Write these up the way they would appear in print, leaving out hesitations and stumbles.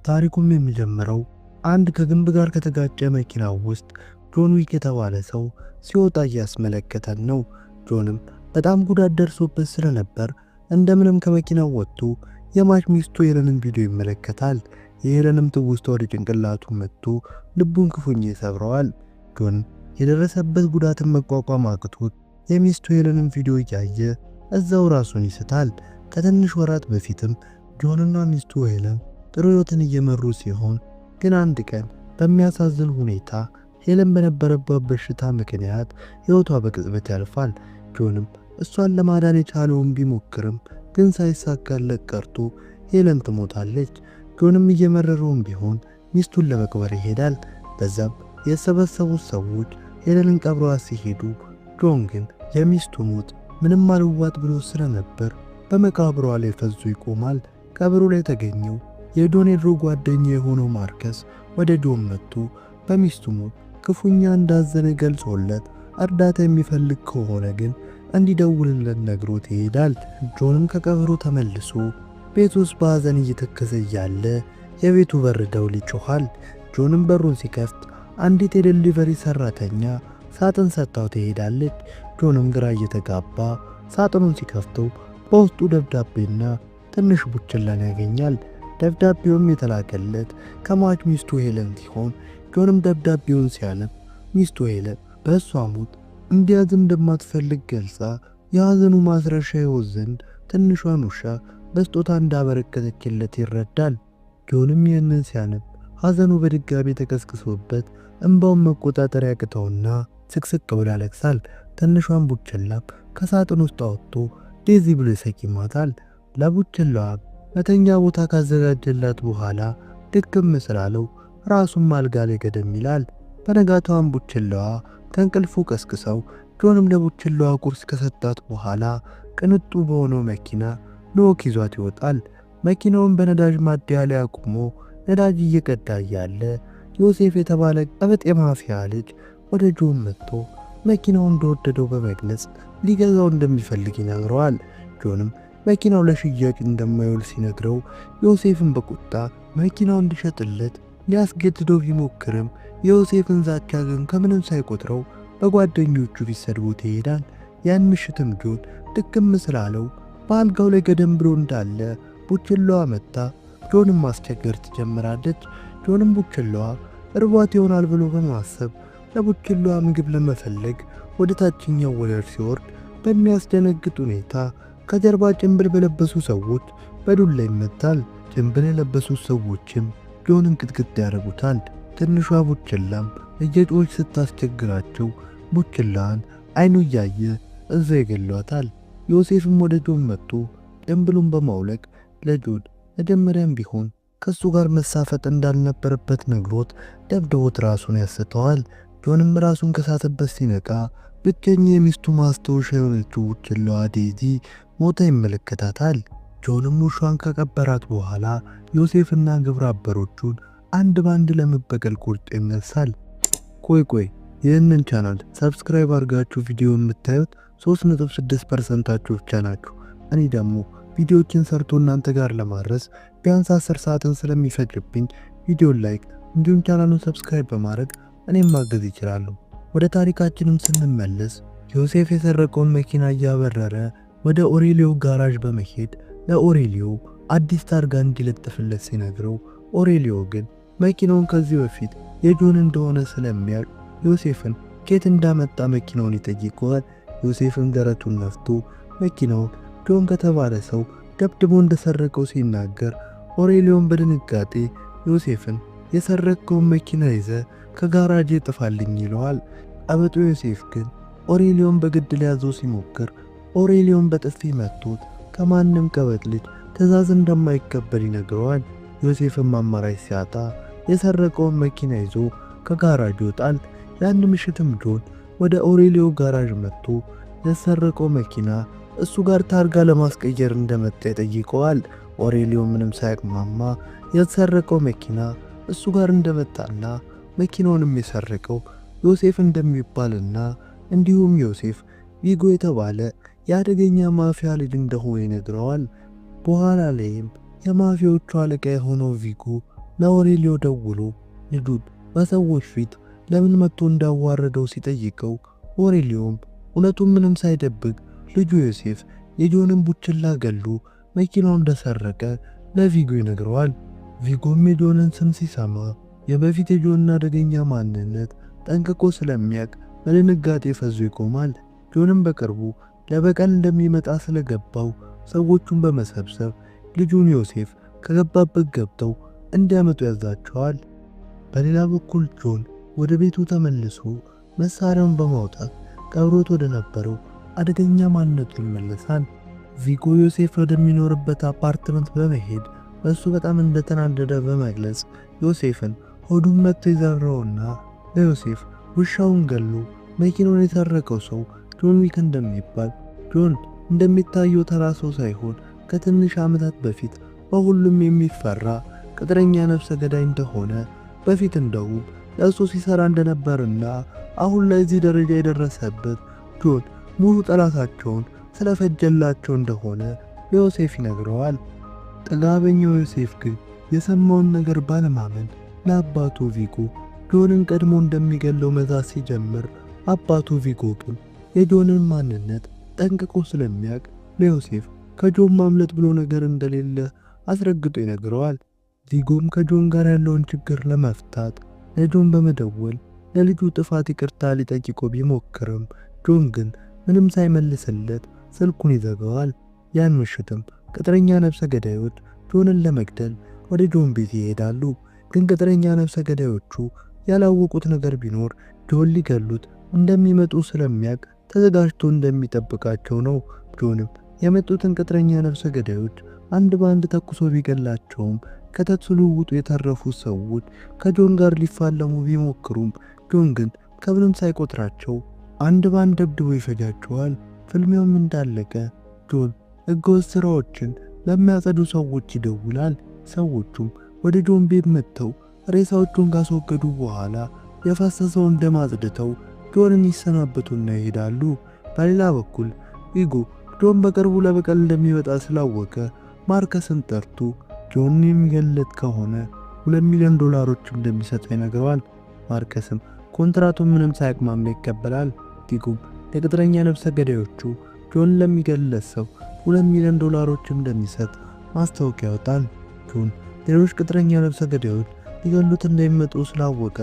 ታሪኩም የሚጀምረው አንድ ከግንብ ጋር ከተጋጨ መኪና ውስጥ ጆን ዊክ የተባለ ሰው ሲወጣ እያስመለከተን ነው። ጆንም በጣም ጉዳት ደርሶበት ስለነበር እንደምንም ከመኪናው ወጥቶ የሟች ሚስቱ ሄለንን ቪዲዮ ይመለከታል። የሄለንም ትውስታ ወደ ጭንቅላቱ መጥቶ ልቡን ክፉኛ ይሰብረዋል። ጆን የደረሰበት ጉዳትን መቋቋም አቅቶት የሚስቱ ሄለንን ቪዲዮ እያየ እዛው ራሱን ይስታል። ከትንሽ ወራት በፊትም ጆንና ሚስቱ ሄለን ጥሩ ሕይወትን እየመሩ ሲሆን፣ ግን አንድ ቀን በሚያሳዝን ሁኔታ ሄለን በነበረባት በሽታ ምክንያት ሕይወቷ በቅጽበት ያልፋል። ጆንም እሷን ለማዳን የቻለውን ቢሞክርም ግን ሳይሳካለት ቀርቶ ሄለን ትሞታለች። ጆንም እየመረረውም ቢሆን ሚስቱን ለመቅበር ይሄዳል። በዛም የተሰበሰቡት ሰዎች ሄለንን ቀብረዋት ሲሄዱ፣ ጆን ግን የሚስቱ ሞት ምንም አልዋጥ ብሎ ስለነበር በመቃብሯ ላይ ፈዞ ይቆማል። ቀብሩ ላይ የተገኘው የጆን የድሮ ጓደኛ የሆነው ማርከስ ወደ ጆን መጥቶ በሚስቱ ሞት ክፉኛ እንዳዘነ ገልጾለት እርዳታ የሚፈልግ ከሆነ ግን እንዲደውልለት ነግሮት ይሄዳል። ጆንም ከቀብሩ ተመልሶ ቤት ውስጥ በሐዘን እየተከዘ እያለ የቤቱ በር ደውል ይጮኻል። ጆንም በሩን ሲከፍት አንዲት የ delivery ሰራተኛ ሳጥን ሰጥታው ትሄዳለች። ጆንም ግራ እየተጋባ ሳጥኑን ሲከፍተው በውስጡ ደብዳቤና ትንሽ ቡችላን ያገኛል። ደብዳቤውም የተላከለት ከሟች ሚስቱ ሄለን ሲሆን፣ ጆንም ደብዳቤውን ሲያነብ ሚስቱ ሄለን በእሷ ሞት እንዲያዝን እንደማትፈልግ ገልጻ የሐዘኑ ማስረሻ ይሆን ዘንድ ትንሿን ውሻ በስጦታ እንዳበረከተችለት ይረዳል። ጆንም ይህንን ሲያነብ ሐዘኑ በድጋሚ ተቀስቅሶበት እንባውን መቆጣጠር ያቅተውና ስቅስቅ ብሎ ያለቅሳል። ትንሿን ቡችላም ከሳጥን ውስጥ አወጥቶ ዴዚ ብሎ ይሰይማታል። ለቡችላዋ መተኛ ቦታ ካዘጋጀላት በኋላ ድክም ስላለው ራሱም አልጋ ላይ ገደም ይላል። በነጋታዋም ቡችላዋ ከእንቅልፉ ቀስቅሰው ጆንም ለቡችላዋ ቁርስ ከሰጣት በኋላ ቅንጡ በሆነው መኪና ለ walk ይዟት ይወጣል። መኪናውን በነዳጅ ማደያ ላይ አቁሞ ነዳጅ እየቀዳ እያለ ዮሴፍ የተባለ ቀበጥ የማፊያ ልጅ ወደ ጆን መጥቶ መኪናው እንደወደደው በመግለጽ ሊገዛው እንደሚፈልግ ይነግረዋል። ጆንም መኪናው ለሽያጭ እንደማይውል ሲነግረው፣ ዮሴፍን በቁጣ መኪናው እንዲሸጥለት ሊያስገድደው ቢሞክርም የዮሴፍን ዛቻ ግን ከምንም ሳይቆጥረው በጓደኞቹ ፊት ሰድቦት ይሄዳል። ያን ምሽትም ጆን ድክም ስላለው በአልጋው ላይ ገደም ብሎ እንዳለ ቡችላዋ መጥታ ጆንም ማስቸገር ትጀምራለች። ጆንም ቡችላዋ እርቧት ይሆናል ብሎ በማሰብ ለቡችላዋ ምግብ ለመፈለግ ወደ ታችኛው ወለል ሲወርድ በሚያስደነግጥ ሁኔታ ከጀርባ ጭንብል በለበሱ ሰዎች በዱላ ይመታል። ጭንብል የለበሱት ሰዎችም ጆንን ቅጥቅጥ ያደርጉታል። ትንሿ ቡችላም እየጮኸች ስታስቸግራቸው ቡችላዋን አይኑ እያየ እዛ ይገሏታል። ዮሴፍም ወደ ጆን መጥቶ ጭንብሉን በማውለቅ ለጆን መጀመሪያም ቢሆን ከሱ ጋር መሳፈጥ እንዳልነበረበት ነግሮት ደብድቦት ራሱን ያስተዋል። ጆንም ራሱን ከሳተበት ሲነቃ ብቸኛ የሚስቱ ማስታወሻ የሆነችው ቡችላዋ ዴዚ ሞታ ይመለከታታል። ጆንም ውሿን ከቀበራት በኋላ ዮሴፍና ግብረ አበሮቹን አንድ ባንድ ለመበቀል ቆርጦ ይነሳል። ቆይ ቆይ፣ ይህንን ቻናል subscribe አድርጋችሁ ቪዲዮ የምታዩት 3.6%ኣችሁ ብቻ ናችሁ። እኔ ደግሞ ቪዲዮዎችን ሰርቶ እናንተ ጋር ለማድረስ ቢያንስ 10 ሰዓትን ስለሚፈጅብኝ ቪዲዮን like እንዲሁም ቻናሉን subscribe በማድረግ እኔም ማገዝ ይችላሉ። ወደ ታሪካችንም ስንመለስ ዮሴፍ የሰረቀውን መኪና እያበረረ ወደ ኦሬሊዮ ጋራዥ በመሄድ ለኦሬሊዮ አዲስ ታርጋ እንዲለጥፍለት ሲነግረው፣ ኦሬሊዮ ግን መኪናውን ከዚህ በፊት የጆን እንደሆነ ስለሚያውቅ ዮሴፍን ከየት እንዳመጣ መኪናውን ይጠይቀዋል። ዮሴፍም ደረቱን ነፍቶ መኪናውን ጆን ከተባለ ሰው ደብድቦ እንደሰረቀው ሲናገር፣ ኦሬሊዮን በድንጋጤ ዮሴፍን የሰረቀውን መኪና ይዘህ ከጋራጄ ጥፋልኝ ይለዋል። ቀበጡ ዮሴፍ ግን ኦሬሊዮን በግድ ሊያዘው ሲሞክር ኦሬሊዮን በጥፊ መቶት ከማንም ቀበጥ ልጅ ትዕዛዝ እንደማይቀበል ይነግረዋል። ዮሴፍም አማራጭ ሲያጣ የሰረቀውን መኪና ይዞ ከጋራጅ ይወጣል። ያን ምሽትም ጆን ወደ ኦሬሊዮ ጋራዥ መጥቶ የሰረቀው መኪና እሱ ጋር ታርጋ ለማስቀየር እንደመጣ ይጠይቀዋል። ኦሬሊዮ ምንም ሳያቅማማ የተሰረቀው መኪና እሱ ጋር እንደመጣና መኪናውንም የሰረቀው ዮሴፍ እንደሚባልና እንዲሁም ዮሴፍ ቪጎ የተባለ የአደገኛ ማፊያ ልጅ እንደሆነ ይነግረዋል። በኋላ ላይም የማፊያዎቹ አለቃ የሆነው ቪጎ ለኦሬሊዮ ደውሎ ልጁን በሰዎች ፊት ለምን መጥቶ እንዳዋረደው ሲጠይቀው ኦሬሊዮም እውነቱን ምንም ሳይደብቅ ልጁ ዮሴፍ የጆንን ቡችላ ገሎ መኪናውን እንደሰረቀ ለቪጎ ይነግረዋል። ቪጎም የጆንን ስም ሲሰማ የበፊት የጆንን አደገኛ ማንነት ጠንቅቆ ስለሚያውቅ በድንጋጤ ፈዞ ይቆማል። ጆንም በቅርቡ ለበቀል እንደሚመጣ ስለገባው ሰዎቹን በመሰብሰብ ልጁን ዮሴፍ ከገባበት ገብተው እንዲያመጡ ያዛቸዋል። በሌላ በኩል ጆን ወደ ቤቱ ተመልሶ መሳሪያውን በማውጣት ቀብሮት ወደ ነበረው አደገኛ ማንነቱ ይመለሳል። ቪጎ ዮሴፍ ወደሚኖርበት አፓርትመንት በመሄድ በእሱ በጣም እንደተናደደ በመግለጽ ዮሴፍን ሆዱን መጥቶ ይዘረውና ለዮሴፍ ውሻውን ገሎ መኪናውን የሰረቀው ሰው ጆን ዊክ እንደሚባል፣ ጆን እንደሚታየው ተራ ሰው ሳይሆን ከትንሽ ዓመታት በፊት በሁሉም የሚፈራ ቅጥረኛ ነፍሰ ገዳይ እንደሆነ፣ በፊት እንደውም ለእሱ ሲሰራ እንደነበርና አሁን ላይ እዚህ ደረጃ የደረሰበት ጆን ሙሉ ጠላታቸውን ስለፈጀላቸው እንደሆነ ለዮሴፍ ይነግረዋል። ጥጋበኛው ዮሴፍ ግን የሰማውን ነገር ባለማመን ለአባቱ ቪጎ ጆንን ቀድሞ እንደሚገለው መዛት ሲጀምር አባቱ ቪጎ ግን የጆንን ማንነት ጠንቅቆ ስለሚያውቅ ለዮሴፍ ከጆን ማምለጥ ብሎ ነገር እንደሌለ አስረግጦ ይነግረዋል። ቪጎም ከጆን ጋር ያለውን ችግር ለመፍታት ለጆን በመደወል ለልጁ ጥፋት ይቅርታ ሊጠይቀው ቢሞክርም ጆን ግን ምንም ሳይመልስለት ስልኩን ይዘጋዋል። ያን ምሽትም ቅጥረኛ ነፍሰ ገዳዮች ጆንን ለመግደል ወደ ጆን ቤት ይሄዳሉ። ግን ቅጥረኛ ነፍሰ ገዳዮቹ ያላወቁት ነገር ቢኖር ጆን ሊገሉት እንደሚመጡ ስለሚያውቅ ተዘጋጅቶ እንደሚጠብቃቸው ነው። ጆንም የመጡትን ቅጥረኛ ነፍሰ ገዳዮች አንድ በአንድ ተኩሶ ቢገላቸውም ከተኩስ ልውውጡ የተረፉት ሰዎች ከጆን ጋር ሊፋለሙ ቢሞክሩም ጆን ግን ከምንም ሳይቆጥራቸው አንድ በአንድ ደብድቦ ይፈጃቸዋል። ፍልሚያውም እንዳለቀ ጆን ሕገወጥ ስራዎችን ለሚያጸዱ ሰዎች ይደውላል። ሰዎቹም ወደ ጆን ቤት መጥተው ሬሳዎቹን ካስወገዱ በኋላ የፈሰሰውን ደም አጽድተው ጆንን ይሰናበቱና ይሄዳሉ። በሌላ በኩል ቪጎ ጆን በቅርቡ ለበቀል እንደሚመጣ ስላወቀ ማርከስን ጠርቶ ጆንን የሚገለት ከሆነ $2 ሚሊዮን እንደሚሰጠው ይነግረዋል። ማርከስም ኮንትራቱን ምንም ሳያቅማማ ይቀበላል። ቪጎም ለቅጥረኛ ነፍሰ ገዳዮቹ ጆን ለሚገለት ሰው $2 ሚሊዮን እንደሚሰጥ ማስታወቂያ ያወጣል። ጆን ሌሎች ቅጥረኛ ነፍሰ ገዳዮች ሊገሉት እንደሚመጡ ስላወቀ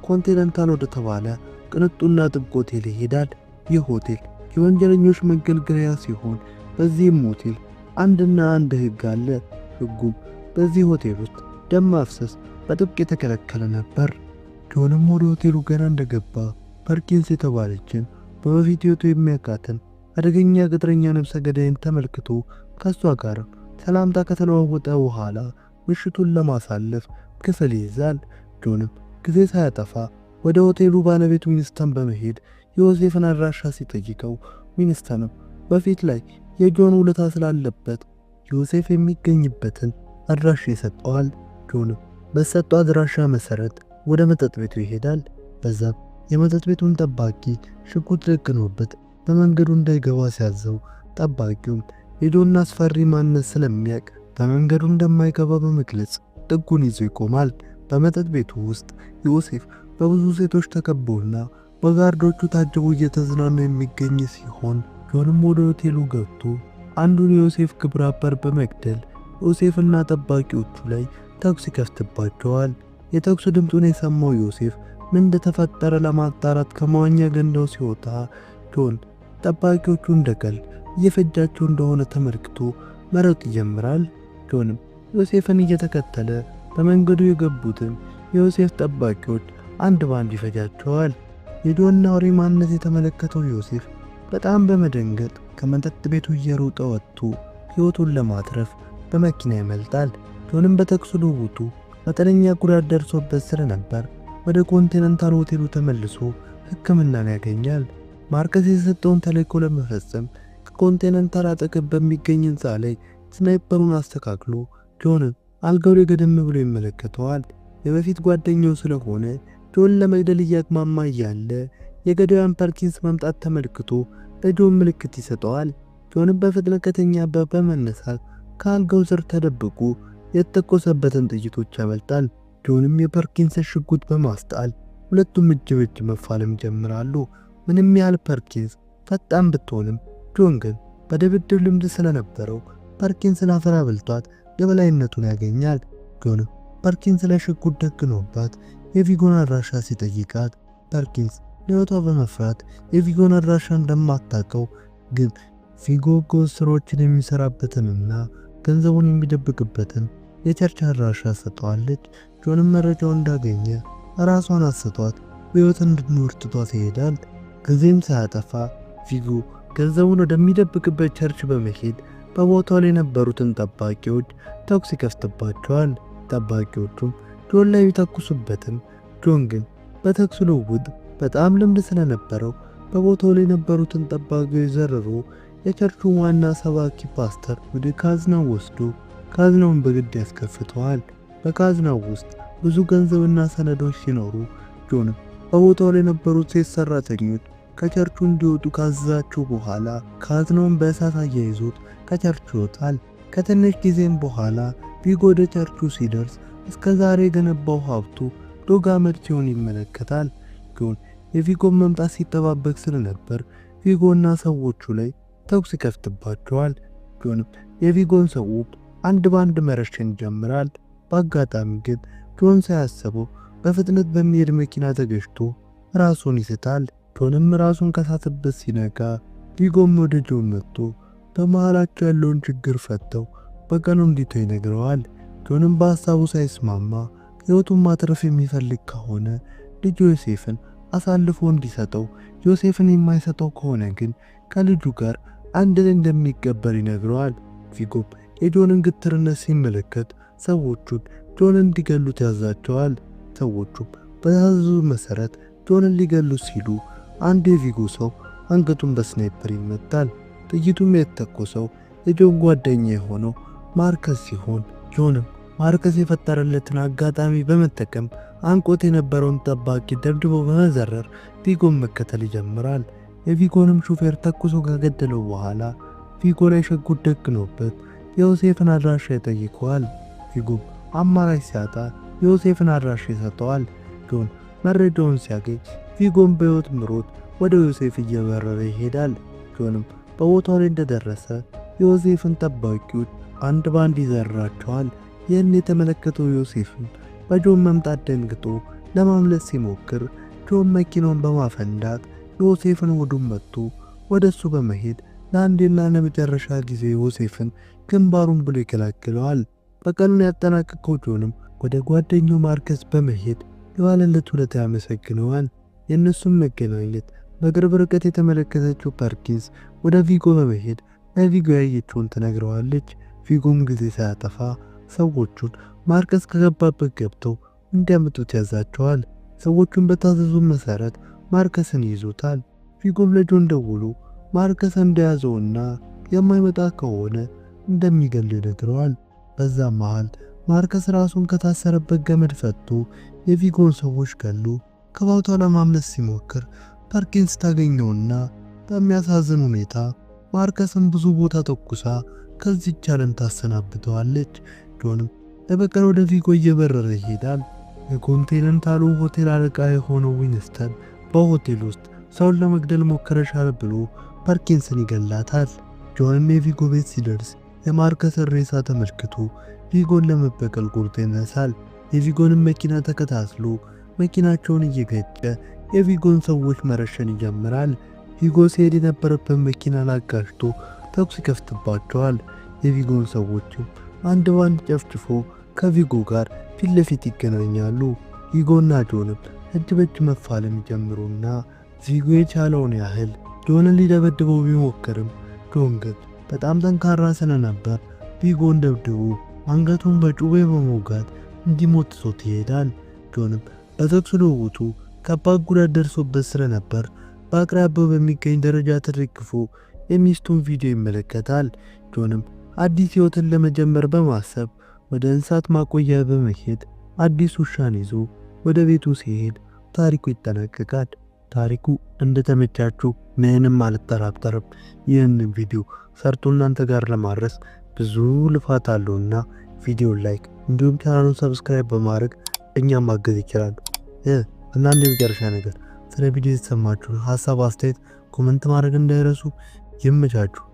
ኮንቲኔንታል ወደ ተባለ ቅንጡና ጥብቅ ሆቴል ይሄዳል። ይህ ሆቴል የወንጀለኞች መገልገያ ሲሆን በዚህም ሆቴል አንድና አንድ ሕግ አለ። ሕጉም በዚህ ሆቴል ውስጥ ደም ማፍሰስ በጥብቅ የተከለከለ ነበር። ጆንም ወደ ሆቴሉ ገና እንደገባ ፐርኪንስ የተባለችን በበፊት ሕይወቱ የሚያውቃትን አደገኛ ቅጥረኛ ነፍሰ ገዳይን ተመልክቶ ከሷ ጋር ሰላምታ ከተለዋወጠ በኋላ ምሽቱን ለማሳለፍ ክፍል ይይዛል። ጆንም ጊዜ ሳያጠፋ ወደ ሆቴሉ ባለቤት ዊንስተን በመሄድ የዮሴፍን አድራሻ ሲጠይቀው ዊንስተንም በፊት ላይ የጆን ውለታ ስላለበት ዮሴፍ የሚገኝበትን አድራሻ ይሰጠዋል። ጆንም በሰጠው አድራሻ መሰረት ወደ መጠጥ ቤቱ ይሄዳል። በዛም የመጠጥ ቤቱን ጠባቂ ሽጉጥ ደቅኖበት በመንገዱ እንዳይገባ ሲያዘው ጠባቂውም የጆን አስፈሪ ማንነት ስለሚያውቅ በመንገዱ እንደማይገባ በመግለጽ ጥጉን ይዞ ይቆማል። በመጠጥ ቤቱ ውስጥ ዮሴፍ በብዙ ሴቶች ተከቦና በጋርዶቹ ታጅቦ እየተዝናና የሚገኝ ሲሆን ጆንም ወደ ሆቴሉ ገብቶ አንዱን የዮሴፍ ግብረ አበር በመግደል ዮሴፍና ጠባቂዎቹ ላይ ተኩስ ይከፍትባቸዋል። የተኩስ ድምጡን የሰማው ዮሴፍ ምን እንደተፈጠረ ለማጣራት ከመዋኛ ገንዳው ሲወጣ ጆን ጠባቂዎቹ እንደቀልድ እየፈጃቸው እንደሆነ ተመልክቶ መሮጥ ይጀምራል። ጆንም ዮሴፍን እየተከተለ በመንገዱ የገቡትን የዮሴፍ ጠባቂዎች አንድ ባንድ ይፈጃቸዋል። የጆን አውሬ ማንነት የተመለከተው ዮሴፍ በጣም በመደንገጥ ከመጠጥ ቤቱ እየሮጠ ወጥቶ ሕይወቱን ለማትረፍ በመኪና ያመልጣል። ጆንም በተኩስ ልውውጡ መጠነኛ ጉዳት ደርሶበት ስለነበር ወደ ኮንቲኔንታል ሆቴሉ ተመልሶ ሕክምናን ያገኛል። ማርከስ የሰጠውን ተልዕኮ ለመፈጸም ከኮንቲኔንታል አጠገብ በሚገኝ ሕንፃ ላይ sniper ኡን አስተካክሎ ጆንን አልጋው ላይ ገደም ብሎ ይመለከተዋል። የበፊት ጓደኛው ስለሆነ ጆን ለመግደል እያቅማማ እያለ የገዳዩን ፐርኪንስ መምጣት ተመልክቶ ለጆን ምልክት ይሰጠዋል። ጆንም በፍጥነት ከተኛበት በመነሳት ከአልጋው ስር ተደብቆ የተተኮሰበትን ጥይቶች ያመልጣል። ጆንም የፐርኪንስን ሽጉጥ በማስጣል ሁለቱም እጅ በእጅ መፋለም ይጀምራሉ። ምንም ያህል ፐርኪንስ ፈጣን ብትሆንም ጆን ግን በድብድብ ልምድ ስለነበረው ፐርኪንስን አፈር አብልቷት የበላይነቱን ያገኛል። ጆንም ፐርኪንስ ላይ ሽጉጥ ደቅኖባት የቪጎን አድራሻ ሲጠይቃት ፐርኪንስ ለሕይወቷ በመፍራት የቪጎን አድራሻ እንደማታውቀው ግን ቪጎ ህገወጥ ስራዎችን የሚሰራበትንና ገንዘቡን የሚደብቅበትን የ church አድራሻ ሰጠዋለች። ጆንም መረጃውን እንዳገኘ ራሷን አስቷት በሕይወት እንድትኖር ትቷት ይሄዳል። ጊዜም ሳያጠፋ ቪጎ ገንዘቡን ወደሚደብቅበት church በመሄድ በቦታው ላይ የነበሩትን ጠባቂዎች ተኩስ ይከፍትባቸዋል። ጠባቂዎቹም ጆን ላይ ቢተኩሱበትም ጆን ግን በተኩስ ልውውጥ በጣም ልምድ ስለነበረው በቦታው ላይ የነበሩትን ጠባቂዎች ዘርሮ የቸርቹ ዋና ሰባኪ ፓስተር ወደ ካዝናው ወስዶ ካዝናውን በግድ ያስከፍተዋል። በካዝናው ውስጥ ብዙ ገንዘብና ሰነዶች ሲኖሩ ጆንም በቦታው ላይ የነበሩት ሴት ሰራተኞች ከቸርቹ እንዲወጡ ካዘዛቸው በኋላ ካዝናውን በእሳት አያይዞት ከቸርቹ ይወጣል። ከትንሽ ጊዜም በኋላ ቪጎ ወደ ቸርቹ ሲደርስ እስከ ዛሬ የገነባው ሀብቱ ዶግ አመድ ሲሆን ይመለከታል። ጆን የቪጎን መምጣት ሲጠባበቅ ስለነበር ቪጎና ሰዎቹ ላይ ተኩስ ይከፍትባቸዋል። ጆንም የቪጎን ሰዎች አንድ ባንድ መረሸን ይጀምራል። በአጋጣሚ ግን ጆን ሳያስበው በፍጥነት በሚሄድ መኪና ተገጭቶ ራሱን ይስታል። ጆንም ራሱን ከሳተበት ሲነቃ ቪጎም ወደ ጆን መጥቶ በመሃላቸው ያለውን ችግር ፈተው በቀሉ እንዲተው ይነግረዋል። ጆንም በሀሳቡ ሳይስማማ ሕይወቱን ማትረፍ የሚፈልግ ከሆነ ልጁ ዮሴፍን አሳልፎ እንዲሰጠው፣ ዮሴፍን የማይሰጠው ከሆነ ግን ከልጁ ጋር አንድ ላይ እንደሚቀበር ይነግረዋል። ቪጎም የጆንን ግትርነት ሲመለከት ሰዎቹን ጆንን እንዲገሉት ያዛቸዋል። ሰዎቹም በታዘዙ መሰረት ጆንን ሊገሉት ሲሉ አንድ የቪጎ ሰው አንገቱን በ sniper ይመታል። ጥይቱም የተተኮሰው የጆን ጓደኛ የሆነው ማርከስ ሲሆን ጆንም ማርከስ የፈጠረለትን አጋጣሚ በመጠቀም አንቆት የነበረውን ጠባቂ ደብድቦ በመዘረር ቪጎን መከተል ይጀምራል። የቪጎንም ሹፌር ተኩሶ ከገደለው በኋላ ቪጎ ላይ ሽጉጥ ደቅኖበት የዮሴፍን አድራሻ ይጠይቀዋል። ቪጎም አማራጭ ሲያጣ የዮሴፍን አድራሻ ይሰጠዋል። ጆን መረጃውን ሲያገኝ ቪጎን በሕይወት ምሮት ወደ ዮሴፍ እየበረረ ይሄዳል። ጆንም በቦታው ላይ እንደደረሰ ዮሴፍን ጠባቂዎች አንድ ባንድ ይዘርራቸዋል። ይህን የተመለከተው ዮሴፍም በጆን መምጣት ደንግጦ ለማምለጥ ሲሞክር ጆን መኪናውን በማፈንዳት ዮሴፍን ሆዱን መትቶ ወደ እሱ በመሄድ ለአንዴና ለመጨረሻ ጊዜ ዮሴፍን ግንባሩን ብሎ ይገላግለዋል። በቀሉን ያጠናቀቀው ጆንም ወደ ጓደኛው ማርከስ በመሄድ የዋለለት ውለታ ያመሰግነዋል። የእነሱን መገናኘት በቅርብ ርቀት የተመለከተችው ፐርኪንስ ወደ ቪጎ በመሄድ ለቪጎ ያየችውን ትነግረዋለች። ቪጎም ጊዜ ሳያጠፋ ሰዎቹን ማርከስ ከገባበት ገብተው እንዲያመጡት ያዛቸዋል። ሰዎቹን በታዘዙ መሰረት ማርከስን ይይዙታል። ቪጎም ለጆን ደውሎ ማርከስ እንደያዘውና የማይመጣ ከሆነ እንደሚገል ይነግረዋል። በዛ መሃል ማርከስ ራሱን ከታሰረበት ገመድ ፈቶ የቪጎን ሰዎች ገሎ ከቦታው ለማምለጥ ሲሞክር ፐርኪንስ ታገኘውና በሚያሳዝን ሁኔታ ማርከስን ብዙ ቦታ ተኩሳ ከዚህች ዓለም ታሰናብተዋለች። ጆንም ለበቀል ወደ ቪጎ እየበረረ ይሄዳል። የኮንቲኔንታሉ ሆቴል አለቃ የሆነው ዊንስተን በሆቴል ውስጥ ሰውን ለመግደል ሞክረሻል ብሎ ፐርኪንስን ይገላታል። ጆንም የቪጎ ቤት ሲደርስ የማርከስን ሬሳ ተመልክቶ ቪጎን ለመበቀል ቆርጦ ይነሳል። የቪጎንም መኪና ተከታትሎ መኪናቸውን እየገጨ የቪጎን ሰዎች መረሸን ይጀምራል። ቪጎ ሲሄድ የነበረበት መኪና አጋጭቶ ተኩስ ይከፍትባቸዋል። የቪጎን ሰዎችም አንድ ባንድ ጨፍጭፎ ከቪጎ ጋር ፊት ለፊት ይገናኛሉ። ቪጎና ጆንም እጅ በእጅ መፋለም ይጀምሩና ቪጎ የቻለውን ያህል ጆንን ሊደበድበው ቢሞክርም ጆን ግን በጣም ጠንካራ ስለነበር ቪጎን ደብድቦ አንገቱን በጩቤ በመውጋት እንዲሞት ትቶት ይሄዳል። ጆንም በተኩስ ልውውጡ ከባድ ጉዳት ደርሶበት ስለነበር በአቅራቢያው በሚገኝ ደረጃ ተደግፎ የሚስቱን ቪዲዮ ይመለከታል። ጆንም አዲስ ሕይወትን ለመጀመር በማሰብ ወደ እንስሳት ማቆያ በመሄድ አዲስ ውሻን ይዞ ወደ ቤቱ ሲሄድ ታሪኩ ይጠናቀቃል። ታሪኩ እንደተመቻችሁ ምንም አልጠራጠርም። ይህንን ቪዲዮ ሰርቶ እናንተ ጋር ለማድረስ ብዙ ልፋት አለውና ቪዲዮን like እንዲሁም ቻናሉን subscribe በማድረግ እኛም ማገዝ ይችላሉ። እና አንድ የመጨረሻ ነገር፣ ስለ ቪዲዮ የተሰማችሁን ሀሳብ አስተያየት comment ማድረግ እንዳይረሱ። ይመቻችሁ።